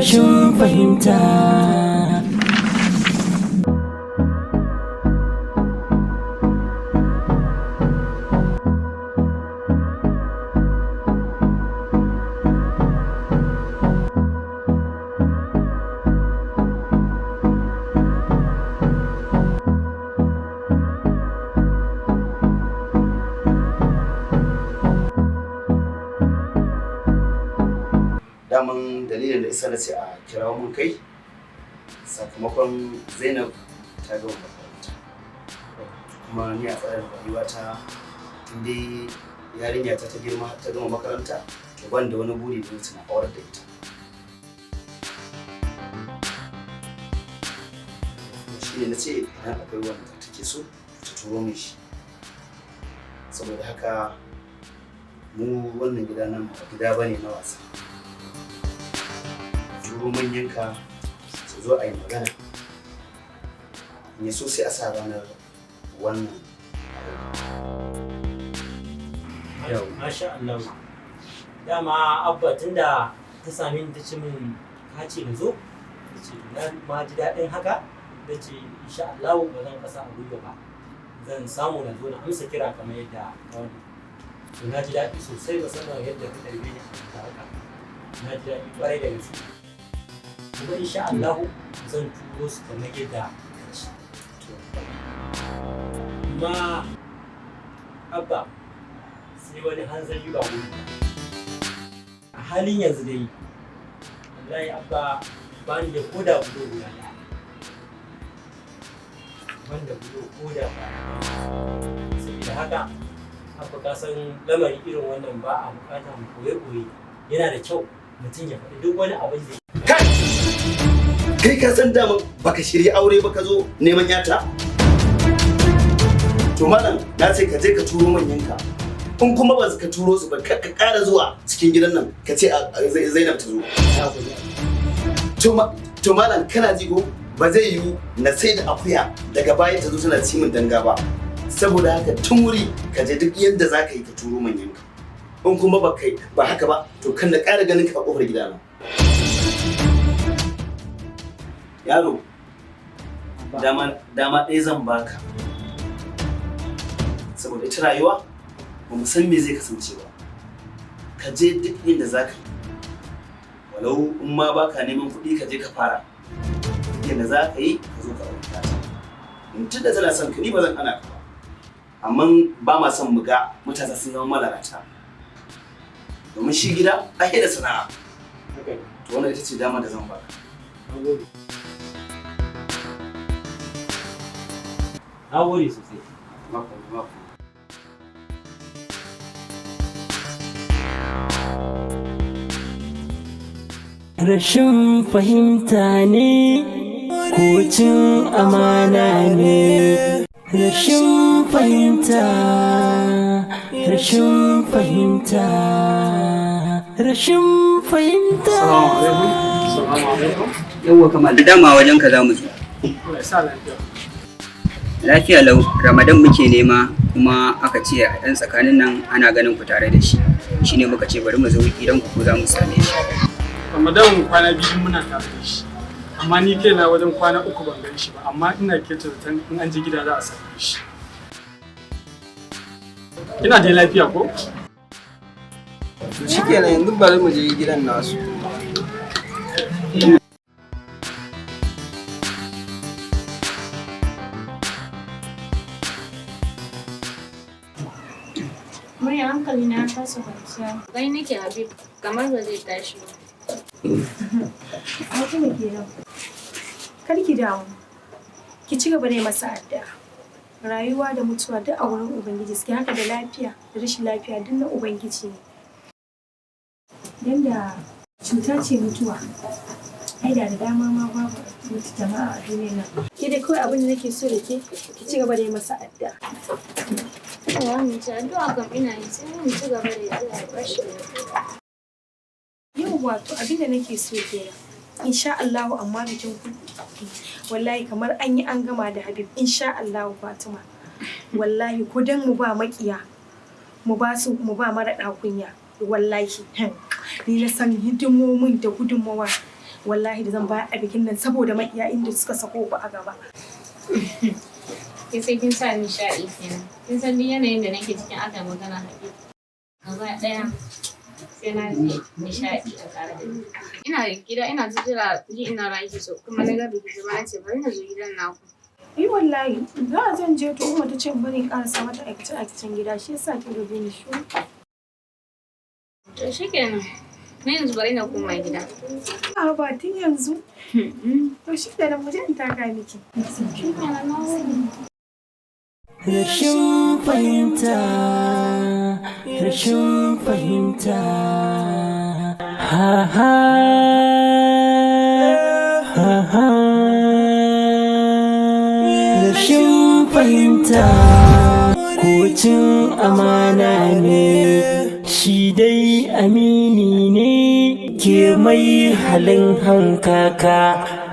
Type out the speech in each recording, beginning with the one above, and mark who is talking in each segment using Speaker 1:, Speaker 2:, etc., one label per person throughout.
Speaker 1: Rashin fahimta.
Speaker 2: Daman dalilin da isa na ce a kirawo mun kai, sakamakon Zainab ta gama makaranta, kuma ni a tsarin rayuwata, in dai yarinya ta ta girma har ta gama makaranta, to ban da wani buri da wuce na aurar da ita. Shi ne na ce idan akwai wanda take so ta turo min shi. Saboda haka mu wannan gida nan ba gida bane na wasa. Turo manyanka su zo a yi magana ne, so sai a sa ranar wannan.
Speaker 3: Masha Allah. Dama Abba, tunda ta same ni ta ce min ka ce na zo, ta ce na ma ji daɗin haka, ta ce insha Allah ba zan kasa a gwiwa ba. Zan samu na zo na amsa kira kamar yadda ka wani. To na ji daɗi sosai, musamman yadda ka tarbe ni a haka. Na ji daɗi ƙwarai da gaske. Kuma insha Allah zan turo su kamar yadda ka ce. Amma Abba, sai wani hanzari ba gudu ba. A halin yanzu dai, wallahi Abba, ba ni da koda bulo guda ɗaya. Ban da bulo koda ƙwaya ɗaya. Saboda haka Abba, ka san lamari irin wannan ba a buƙatar koye-koye. Yana da kyau mutum ya faɗi duk wani abin da
Speaker 2: Kai, kai ka san dama baka shirya aure ba ka zo neman yata. To malam, na ce ka je ka turo manyanka. In kuma ba ka turo su ba, kar ka ƙara zuwa cikin gidan nan ka ce Zainab ta zo. To malam, kana ji ko? Ba zai yiwu na sai da akuya daga baya ta zo tana ci min danga ba. Saboda haka tun wuri ka je duk yadda za ka yi ka turo manyanka. In kuma ba kai ba haka ba, to kan na ƙara ganin ka a ƙofar gidana. Yaro, dama dama ɗaya zan baka, saboda ita rayuwa ba mu san me zai kasance ba. Ka je duk inda za ka yi, walau in ma baka neman kuɗi, ka je ka fara duk yadda za ka yi ka zo ka aure ta. In tunda tana son ka, ni ba zan hana ka ba, amma ba ma son mu ga matasa sun zama malalata, domin shi gida ake da sana'a. To wannan ita ce dama da zan baka.
Speaker 3: Na gode sosai.
Speaker 2: Mako, mako.
Speaker 1: Rashin fahimta ne ko cin amana ne? Rashin fahimta, rashin fahimta, rashin fahimta.
Speaker 4: Yawwa Kamal, da dama wajen ka za mu zo. Lafiya lau. Ramadan muke nema, kuma aka ce a ɗan tsakanin nan ana ganin ku tare da shi. Shine muka ce bari mu zo gidan ku ko za mu same shi.
Speaker 5: Ramadan kwana biyu muna tare da shi. Amma ni kaina wajen kwana 3 ban gan shi ba, amma ina kyautata zaton in an je gida za a same shi. Ina da lafiya ko?
Speaker 6: To shikenan, yanzu bari mu je gidan nasu.
Speaker 7: Murya, hankali na kasa kwanciya. Gani nake Habib kamar ba zai tashi ba.
Speaker 8: Fatima kenan. Kar ki damu. Ki ci gaba da yi masa addu'a. Rayuwa da mutuwa duk a wurin Ubangiji suke, haka da lafiya da rashin lafiya duk na Ubangiji ne. Dan da cuta ce mutuwa, ai da da dama ma babu mutu jama'a a duniyar nan. Ke dai kawai abin da nake so da ke, ki ci gaba da yi masa addu'a.
Speaker 7: Yawa mu ci addu'a kam ina yi, sai mu ci gaba da yi, Allah ya bashi lafiya.
Speaker 8: Yau wato abin da nake so kenan. Insha Allahu, amma bikin ku wallahi kamar an yi an gama da Habib, insha Allahu. Fatima, wallahi ko dan mu ba makiya, mu ba su, mu ba mara kunya. Wallahi ni na san hidimomin da gudunmawa Wallahi da zan bayar a bikin nan saboda maƙiya inda suka sako ku a gaba.
Speaker 7: Ke sai kin sa nishaɗi kenan. Kin san duk yanayin da nake cikin aka yi magana Habib. Gaba ɗaya sai na ji nishaɗi a tare da ni. Ina gida ina ta jira ji ina raki so kuma na ga biki zama na ce bari na zo gidan naku.
Speaker 8: Yi wallahi za zan je to Umma ta ce in bari in ƙarasa mata aikace aikacen gida, shi yasa ta gaje ni shiru.
Speaker 7: To shikenan. Ni yanzu bari na koma gida.
Speaker 8: A ba tun yanzu. To shi kenan, mu je in taka miki.
Speaker 7: Shikenan, na gode.
Speaker 1: Rashin fahimta, rashin fahimta. Ha ha ha ha. Rashin fahimta ko cin amana ne, shi dai amini ne ke mai halin hankaka.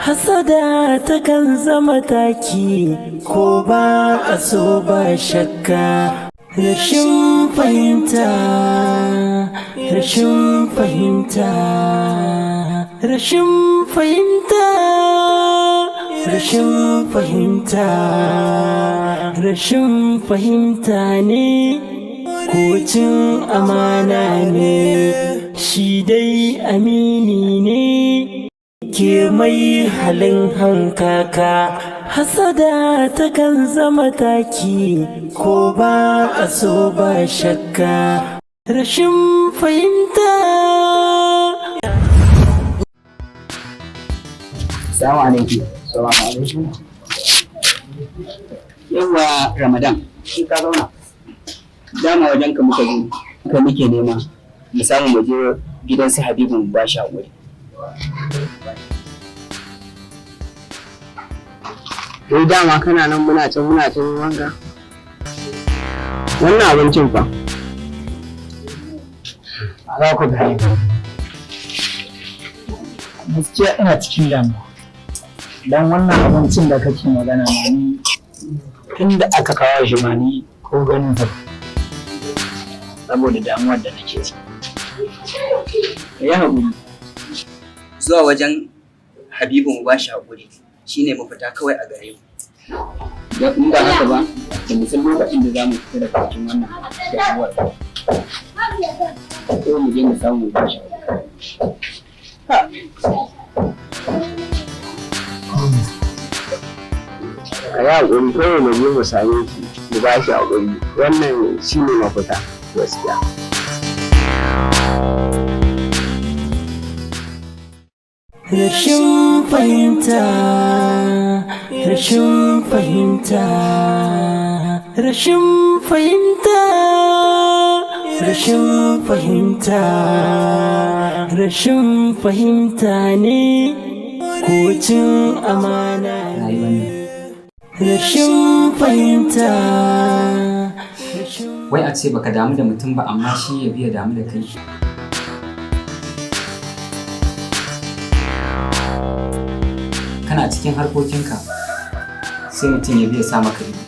Speaker 1: Hasada takan zama taki ko ba a so ba shakka. Rashin fahimta, rashin fahimta, rashin fahimta, rashin fahimta, rashin fahimta ne ko cin amana ne, shi dai amini ne ke mai halin hankaka. Hasada takan zama taki ko ba a so ba shakka. Rashin fahimta.
Speaker 4: Assalamu alaikum. Assalamu alaikum. Yawwa Ramadan, shi ka zauna. Dama wajen ka muka zo, ka muke nema. Mu samu mu je gidan su Habibu mu ba shi haƙuri.
Speaker 6: Wai dama kana nan muna can muna can wanka. Wannan abincin fa.
Speaker 9: Za ku gane. Gaskiya ina cikin damuwa. Don wannan abincin da kake magana ma ni tun da aka kawo shi ma ni ko ganin sa saboda damuwar da nake ciki. Ka yi haƙuri.
Speaker 4: Zuwa wajen Habibu mu ba shi haƙuri shine mafita kawai a gare mu. Don in ba haka ba, ba mu san lokacin da za mu fita daga cikin wannan damuwar. Ko mu je mu samu mu ba shi haƙuri.
Speaker 6: Ka yi haƙuri kawai mu je mu same shi mu ba shi haƙuri. Wannan shi ne mafita gaskiya.
Speaker 1: Rashin fahimta, rashin fahimta, rashin fahimta, rashin fahimta, rashin fahimta ne ko cin amana ne. Rashin fahimta.
Speaker 10: Wai a ce baka damu da mutum ba amma shi ya biya damu da kai. Kana cikin harkokinka sai mutum ya biya sa maka ido.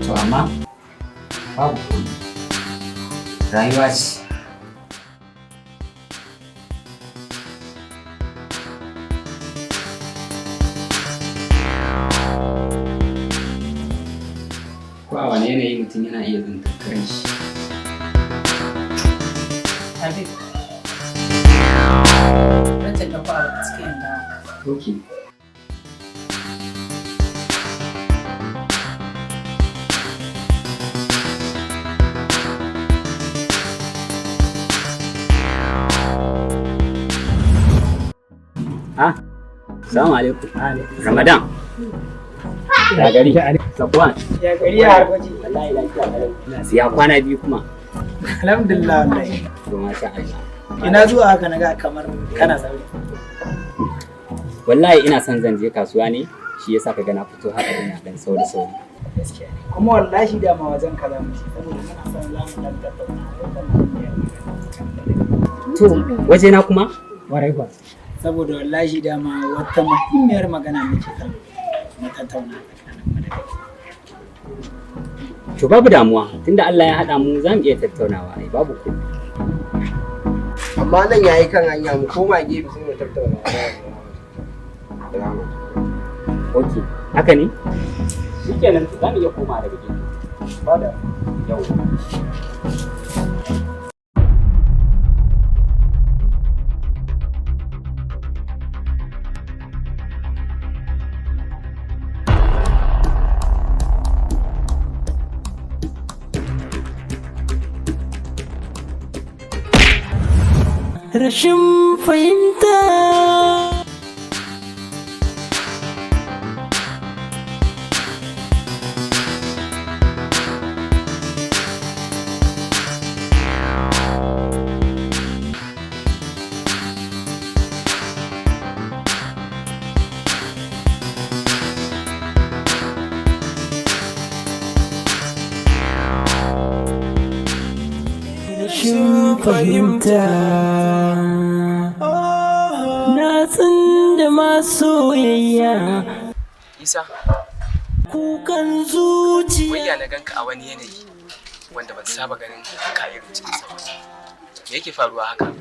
Speaker 10: To amma babu komai. Rayuwa ce. Ko a wane yanayi mutum yana iya tsintar kanshi.
Speaker 11: Habib. Rancan ɗauko abu a cikin dawo.
Speaker 10: Okay. Ah, salamu alaikum. Ramadan. Ya gari. Safwan.
Speaker 9: Ya gari ya harkoki.
Speaker 10: Wallahi lafiya kalau. Ya kwana biyu kuma.
Speaker 9: Alhamdulillah wallahi.
Speaker 10: To masha Allah.
Speaker 9: Ina zuwa haka naga kamar kana sauri.
Speaker 10: Wallahi ina son zan je kasuwa ne, shi yasa ka ga na fito haka ina dan sauri sauri.
Speaker 9: Gaskiya ne. Kuma wallahi dama wajen ka za mu ci saboda muna son za mu dan tattauna wata muhimmiyar magana.
Speaker 10: To waje na kuma?
Speaker 9: Warai kuwa. Saboda wallahi dama wata muhimmiyar magana muke kan mu tattauna tsakanin mu da kai.
Speaker 10: To babu damuwa, tunda Allah ya haɗa mu za mu iya tattaunawa ai babu komai.
Speaker 6: Amma nan yayi kan hanya, mu koma gefe sai mu tattauna.
Speaker 10: Ok, haka ne? Shikenan, za mu iya koma daga gefe. Ba da yau.
Speaker 1: Rashin fahimta. Rashin fahimta. Na tsinda masoyayya.
Speaker 12: Isa,
Speaker 1: Kukan zuciya.
Speaker 12: Wai ya na ganka a wani yanayi wanda ban saba ganin ka irin cikin sa ba. Me yake faruwa haka?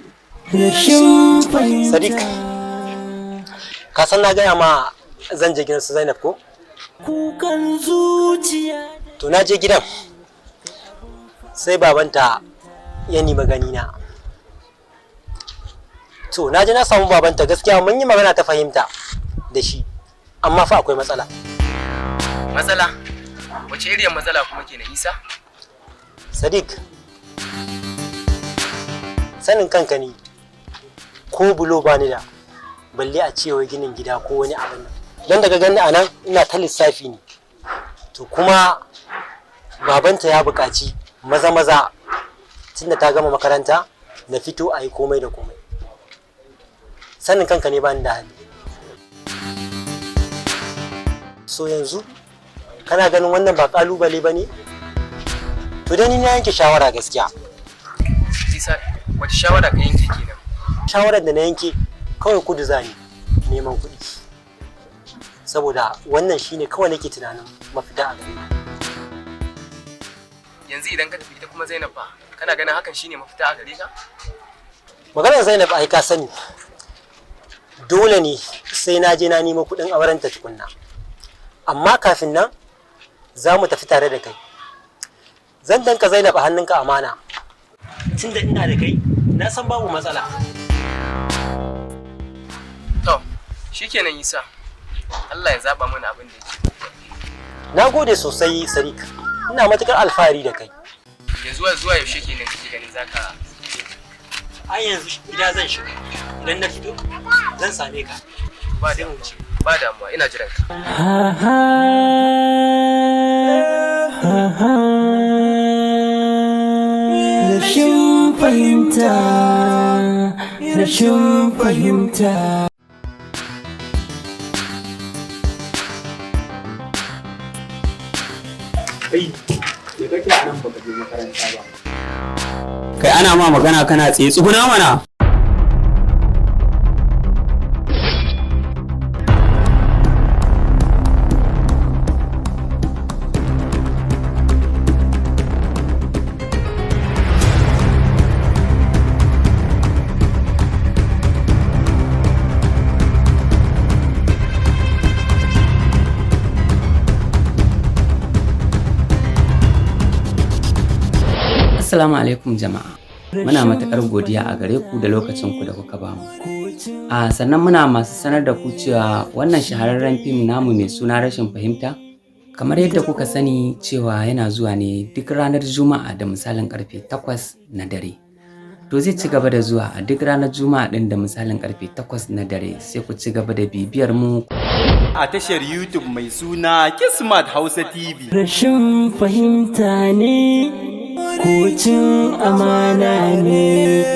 Speaker 1: Rashin fahimta.
Speaker 3: Sadiq, ka san na gaya ma zan je gidan su Zainab ko?
Speaker 1: Kukan zuciya.
Speaker 3: To, na je gidan. Sai babanta ya nemi gani na. To, na je na samu babanta, gaskiya mun yi magana ta fahimta da shi. Amma fa akwai matsala.
Speaker 12: Matsala? Wace iriyar matsala kuma kenan, Isa?
Speaker 3: Sadiq, sanin kanka ne, ko bulo ba ni da, balle a cewa ginin gida ko wani abin nan. Don daga gani a nan ina ta lissafi ne. To, kuma babanta ya buƙaci maza maza tunda ta gama makaranta na fito a yi komai da komai. Sanin kanka ne, ba ni da hali. So yanzu kana ganin wannan ba ƙalubale ba ne? To, dai ni na yanke shawara gaskiya.
Speaker 12: Isa, wace shawara ka yanke kenan?
Speaker 3: Shawarar da na yanke kawai, kudu zani neman kuɗi. Saboda wannan shine kawai nake tunanin mafita a gare ni.
Speaker 12: Yanzu idan ka tafi, ita kuma Zainab fa, kana ganin hakan shine mafita a gare ka?
Speaker 3: Maganar Zainab ai ka sani. Dole ne sai na je na nemo kuɗin aurenta tukunna. Amma kafin nan za mu tafi tare da kai. Zan danka Zainab a hannunka amana. Tunda ina da kai, na san babu matsala.
Speaker 12: To, shikenan Isa. Allah ya zaba mana abin da yake.
Speaker 3: Na gode sosai, Sadiq. Ina matukar alfahari da kai.
Speaker 12: Ya zuwa yaushe kenan kake ganin zaka
Speaker 3: Ai yanzu gida zan shiga. Idan na fito zan same ka.
Speaker 12: Ba damuwa. Ba damuwa, ina jiran ka.
Speaker 1: Ha ha ha ha. Rashin fahimta, rashin fahimta.
Speaker 10: Kai, da kake a nan baka je makaranta ba?
Speaker 4: Kai, ana ma magana kana tsaye, tsuguna mana.
Speaker 10: Assalamu alaikum jama'a. Muna matuƙar godiya a gare ku da lokacin ku da kuka bamu. A sannan muna masu sanar da ku cewa wannan shahararren fim namu mai suna Rashin Fahimta, kamar yadda kuka sani cewa yana zuwa ne duk ranar Juma'a da misalin karfe 8 na dare. To, zai ci gaba da zuwa a duk ranar Juma'a ɗin da misalin karfe 8 na dare, sai ku ci gaba da bibiyar mu.
Speaker 13: A tashar YouTube mai suna Kismat Hausa TV.
Speaker 1: Rashin fahimta ne ko cin amana ne.